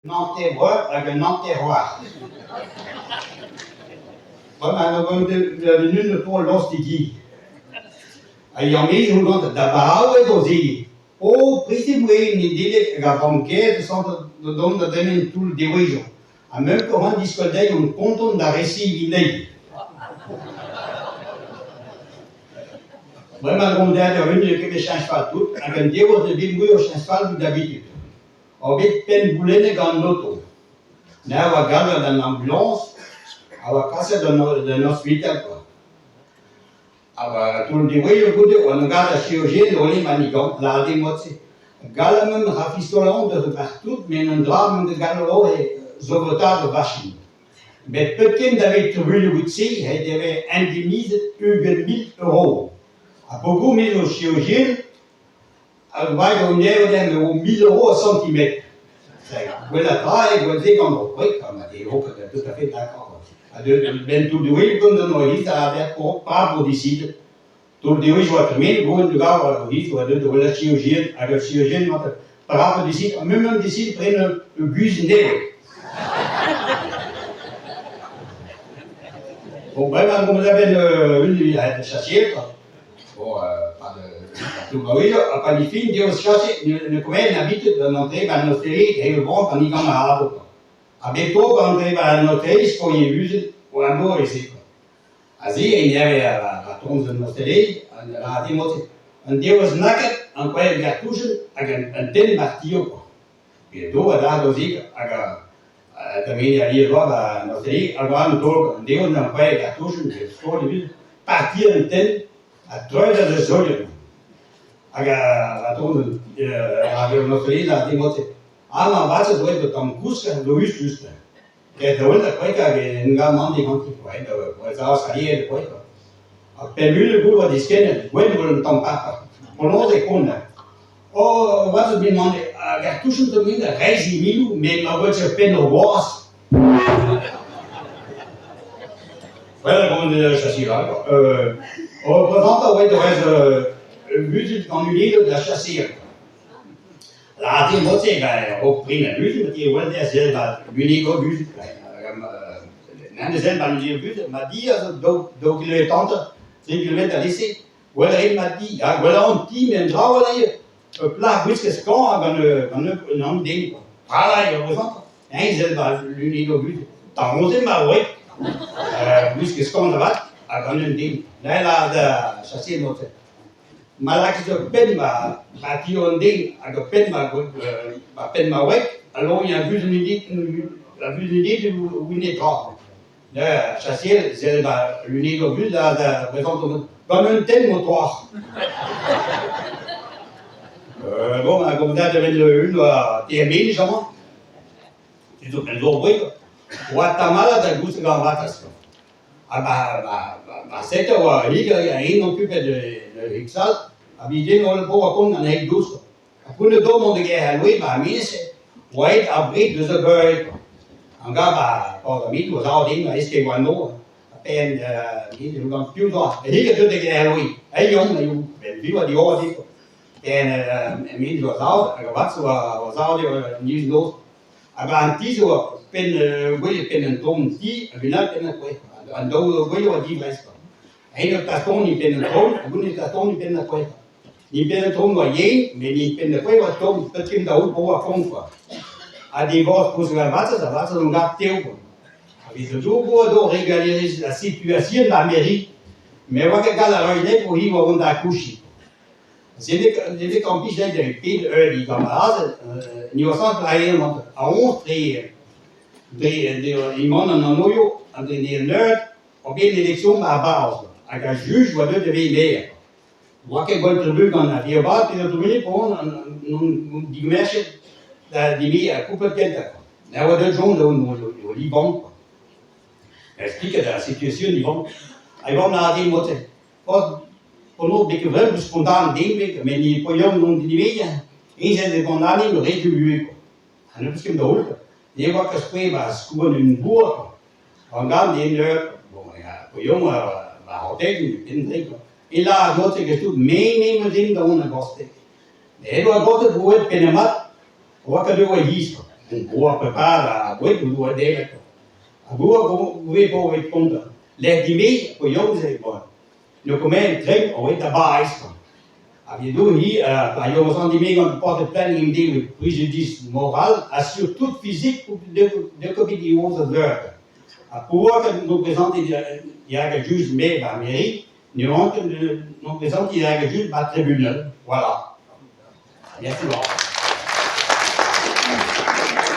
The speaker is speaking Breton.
Un hanter-breur hag un hanter-c'hoar. Bremañ un o tont lost e gi. Ha Yann-Yves on da baraouet o zi. O prest e voe Nedeleg hag ar vamm-gaer da dont da dremen toull degouezhañ. Ha meump ket c'hoant diskouez dezhi hon konton da resiñ anezhi. Bremañ omp deuet da un n'eo ket bet cheñch fall tout hag un devezh n'eo bet mui o cheñch fall bout d'habitude. Oa bet penngoulennet gant an oto. Me a oa galvet an ambulañs a oa kaset d'an ospital kwa. Ha ba toull degouezhioù goude oa gant ar chirurgien o lim anezhañ lâret din mod-se. Gallet 'meump rafistolan deus partout met un dra 'meump ket gallet ober eo saotaat ur vachin. Met peutken da vet trubuilhoù out-se he devez indemnizet 20 000 euro. Ha peogwir me zo chirurgien Ar wreg o nevet eo 1000 euro a santimetr. Gwellañ tra eo gant-se gant ur gwreg, ha ma eo ket tout à fait d'accord. Ha benn tout dewezh gant an oaziz a ver pa vo desidet. Tout dewezh oa tremenet gouenn da gaout ar oaziz oa deuet da wellañ chirurgien hag ur chirurgien oa pa vo desidet ha me 'meump desidet prenañ ur guzuñ nevez. Bon bremañ gomz a-benn un evit chaseal kwa. Bon, pa ha pa ni fin deus chase ne komen habitet an antre ba an osterie he vont an igan a ado kwa. Ha bep tro pa antre ba an osterie skoie vuzet o an dor e-se kwa. Aze e neve a tomz an osterie an a mod-se. An deus naket an koe gartouchen hag an den martio kwa. Edo adarre o zig hag da vezañ alies war an osterie hag war an taol an deoz n'am pae kartouchenn pe skol ebet partiñ an tenn ha treuzas ar solienn hag a tont an osterie a mod-se amañ avat zo aet un tamm kousk a zo just Ret da welet ar hag en gav ganti oa aliet Ha pemp munut goude oa diskennet, gwenn evel un tamm paper. Penaos e kont Oh, wat zo bet man hag ar touchenn zo bet reizh e miloù met ma oa ur penn ur waz. Well, bon, chaseal. Représentant oa da rez muzul gant unedoù da chaseal. Lâret eo mod-se, ben o prim a-buzul, ma ti wel dezhañ sell ba lunegoù buzul. Nann sell ba lunegoù buzul, ma di a zo daou daou kilometr hanter, tri kilometr alese. Gwell a rin ma di, ha gwellañ an ti met an dra a eo ur plac'h gwisket skañv gant gant un an den kwa. Pralañ eo représentant. Eñ sell ba lunegoù buzul. Tañse ma wreg gwisket skañv avat ha gant un den. Neuze lâret da chaseal mod-se. Ma lakaet ur penn ma ti an den hag ur penn ma penn ma wreg a loñ ar vuzun-dit ouzh netra. Neuze chaseal sell ma lunedoù vuz da brezanto gant un tenn motoar. Bon, a gomzad evel un oa TME amañ. Tu zo penn zo wreg. Oa tamallat da gousket gant ratas. Ha ma sete oa hig eñ occupet de sal ha vije holl bro a kont an heg dous. Ha kounnet do mont da gêr Halloween ba Menez oa aet ar bred deus ar beure kwa. An ga ba Port Amin oa savet din eske oa no ha penn din gant piv doa. Hig a deu da gêr Halloween. Eñ on eo ben piv a dior dit kwa. Penn Menez oa savet hag a-vat oa savet eo niz noz. Ha ba an ti zo penn gwelet penn an ton ti hag un all penn ar c'hwec'h. An daou gwele oa divrez kwa. Eñ o tastorniñ penn an tron hag honnezh tastorniñ penn ar c'hwec'h. Ni penn an tron oa yen, met ni penn ar c'hwec'h oa tomm, petra da c'hoût oa tomm kwa. Ha divorz koulz hag ar vatezh, ar vatezh on gant tev kwa. Ha vez an dour oa do regalerezh la situation ba Amerik. Me oa ket gall a roiñ nep o hi oa vont da akouchiñ. Sede kampij pet eur digamarad neoazh dre a-oñs dre dre emañ an anvioù ha dre an eur oa bet eleksion ar barzh hag ar juj oa deuet da vezañ maer. Oa ket gwall trubuilh gant ar diabarzh pe trubuilh p'on on digemerchet da debriñ ar kouplad kentañ kwa. Ne oa deuet Jon da o Liban kwa. Expliket ar situation Liban. Ha Ivan a din mod-se. Penaos n'eo ket vrai spontan den bet met ni poiom n'on dineveziañ eñ e gondanin ret eo ivez kwa. Ha n'eus ket da holl kwa. Ne oa ket skouer ba skouarn un boer kwa. An gant den eur bon ya poiom ba hotel den dre kwa. E la gote ket tout me me 'meus den da vont a goste. Met oa gotet boued pennamat oa ket oa hiz kwa. Un dro prepar ar boued o doa debret. Ha goude 'vo evit kontañ. Lec'h dimeziñ po yaou-se 'oa. N'eo ket met treiñ oa da Bariz kwa. Hag edo-hi pa yoa dimezet portet plainte en devoe préjudice moral ha surtout physique n'eo ket bet diwezhat veur. Ha perak n'o prezantit dirak ar juj me ba mairie, ne oan ket n'o prezantit dirak ar juj ba tribunal. Voilà. Merci.